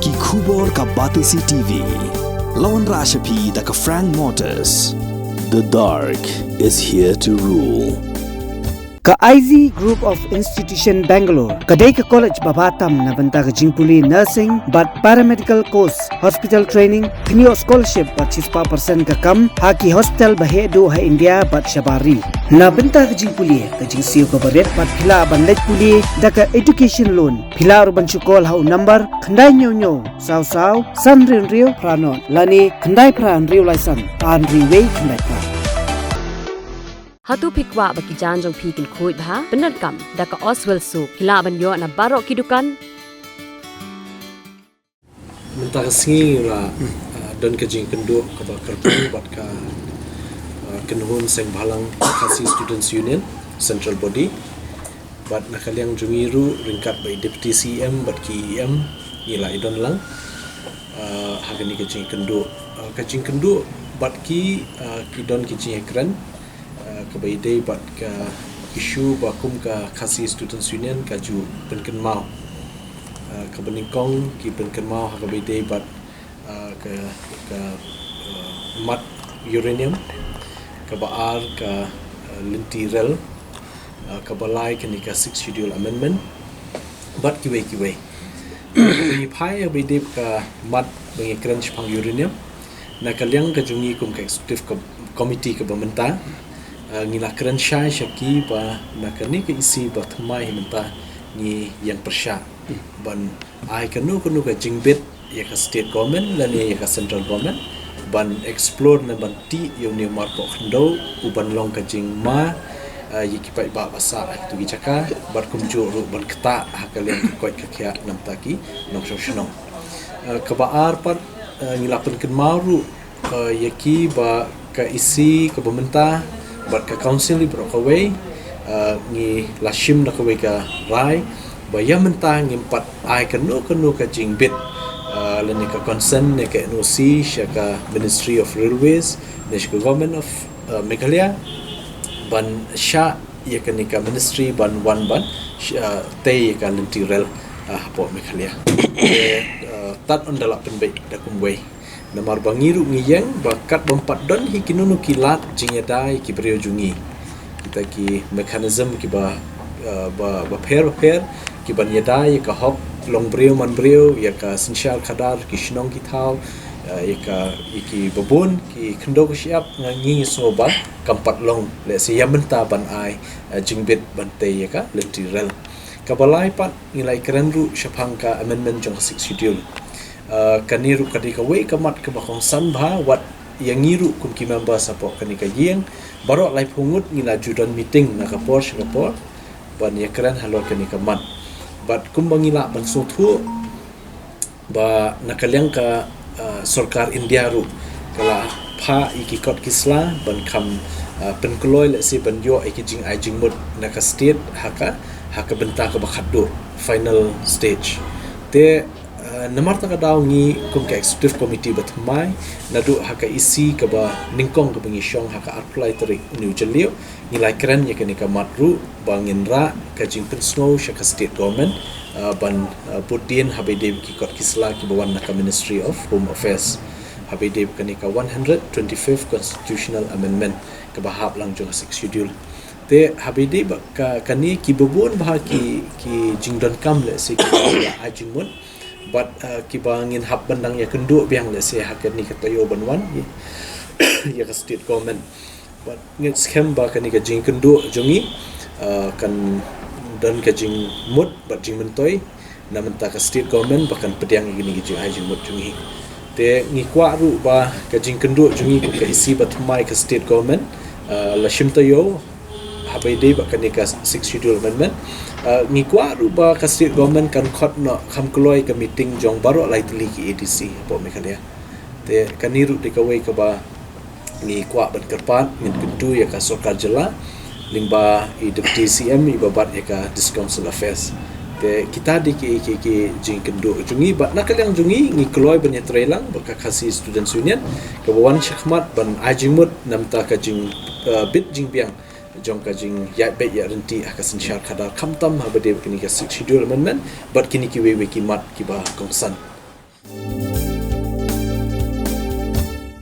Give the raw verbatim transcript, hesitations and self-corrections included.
Ki khubor ka Batesi T V. La wanrah sha phi da ka Frank Motors. The dark is here to rule. Ka I Z Group of Institution Bangalore ka dei ka college ba bha tam na bynta ka jingpule nursing bad paramedical course, hospital training, pynïoh scholarship bad shispah percent ka kam ha ki hospital ba heh duh ha India bad shabar ri. Na bynta ka jingpule, ka jingsiew kaba rit bad phi lah ban leit pule da ka education loan. Phi lah ruh ban shu call ha u number khyndai hynñiew hynñiew saw saw san hynriew hynriew phra nod lane khyndai phra hynriew lai san ar hynriew wei khyndai phra. Hato phi kwah ba ki jaiñ jong phi kin khuid bha? Pyndonkam da ka Oswell Soap. Phi lah ban ïoh na baroh ki dukan. Mynta ka sngi la, ah, don ka jingkynduh kaba kyrpang bad ka, ah, kynhun seng bhalang Khasi Students Union, Central Body. Bad na ka liang jong ngi ruh ryngkat bad i Deputy C M bad ki E M ngi la ïadon lang, ah, ha kane ka jingkynduh. Ah, ka jingkynduh bad ki, ah, ki don ki jingïakren, ah, kaba ïadei bad ka issue ba kum ka Khasi Students Union ka ju pynkynmaw. Ah, kaba nyngkong ki pynkynmaw ha kaba ïadei bad, ah, ka, ka, ah, mat uranium, kaba ar ka, ah, lynti rel, ah, kaba lai kane ka Sixth Schedule Amendment, bad kiwei kiwei. Ngi phai ha ba ïadei ka mat ba ngi kren shaphang uranium. Na ka liang ka jong ngi kum ka executive com-, committee kaba mynta, ah, ngi la kren shai sha ki ba na kane ka issue ba thymmai hi mynta ngi ïeng pyrshah ban ai kano kano ka jingbit ïa ka state government lane ïa ka central government ban explore ne ban tih ïa une u marpoh khyndew u ban long ka jingma, ah, ïa ki paidbah ba sah ha kitu ki jaka bad kumjuh ruh ban ktah ha ka liang ka koit ka khiah namar ki nongshong shnong. Ah, kaba ar pat, ah, ngi la pynkynmaw ruh, ah, ïa ki ba ka E C kaba mynta bad ka council baroh kawei, ah, ngi la shim da kawei ka rai ba ïa mynta ngim pat ai kano kano ka jingbit, ah, lane ka consent ne ka N O C sha ka Ministry of Railways ne sha ka Government of, ah, Meghalaya ban shah ïa kane ka ministry ban wan ban sh-, ah, tei ïa ka lynti rel, ah, hapoh Meghalaya. Te, ah, tad ynda la pynbeit da kumwei. Namar ba ngi ruh ngi ïeng ba katba ym pat don hi kino kino ki lad jingïada ïa ki briew jong ngi. Kita ki mechanism kiba, ah, ba, bapher bapher kiban ïada ïa ka hok long briew man briew, ïa ka synshar khadar, ki shnong ki thaw, ah, ïa ka, ïa kiba bun ki khyndew ki shyiap, nga, ngi sngew ba kam pat long lehse ïa mynta ban ai, ah, jingbit ban tei ïa ka lynti rel. Kaba lai pat ngi la ïakren ruh shaphang ka amendment jong ka Sixth Schedule. Ah, kane ruh ka dei kawei ka mat kaba kongsan bha wat ïa ngi ruh kum ki member hapoh kane ka ïing. Baroh laiphew ngut ngi la ju don meeting na ka por sha ka por ban ïakren halor kane ka mat. Bad kumba ngi lah ban sngewthuh ba na ka liang ka, ah, sorkar India ruh ka la phah ïa ki kot ki sla ban kham, ah, pynkloi lehse ban ïoh ïa ki jingai jingmut na ka state ha ka, ha ka bynta kaba khatduh, final stage. Te, ah, namar kata ka daw ngi kum ka executive committee ba thymmai naduh ha ka E C kaba nyngkong kaba ngi shong ha ka arphew lai tarik une u Jylliew, ngi la ïakren ïa kane ka mat ruh ba ngin rah ka jingpynsngew sha ka state government, ah, ban, ah, bud dien ha ba ïadei bad ki kot ki sla kiba wan na ka Ministry of Home Affairs ha ba ïadei bad kane ka one hundred twenty-fifth Constitutional Amendment kaba hap lang jong ka Sixth Schedule. Te ha ba ïadei bad ka, kane kiba bun bha ki, ki jingdonkam lehse kiba la ai jingmut bad, ah, kiba ngin hap ban dang ïakynduh biang lehse ha kane ka taïew ban wan ïa, ïa ka state government. Bad ngi skhem ba kane ka jingkynduh jong ngi, ah, kan don ka jingmut bad jingmyntoi na bynta ka state government ba kan pdiang ïa kine ki jingai jingmut jong ngi. Te ngi kwah ruh ba ka jingkynduh jong ngi kum ka E C ba thymmai ka state government, ah, la shim taïew ha ba ïadei bad kane ka Sixth Schedule Amendment. Ah, ngi kwah ruh ba ka state government kan khot noh kham kloi ka meeting jong baroh lai tylli ki A D C hapoh Meghalaya. Te kane ruh dei kawei kaba ngi kwah ban kyrpad, ngin kyntu ïa ka sorkar jylla lyngba i Deputy C M iba bat ïa ka District Council Affairs. Te kita dei ki, ki, ki jingkynduh jong ngi bad na ka liang jong ngi ngi kloi ban ïatreilang bad ka Khasi Students Union kaba wan shakhmat ban ai jingmut na bynta ka jing, eh, bit jingbiang jong ka jingïaid beit ïaid ryntih ha ka synshar khadar khamtam ha ba ïadei bad kine ka Sixth Schedule Amendment bad kine kiwei wei ki mat kiba kongsan.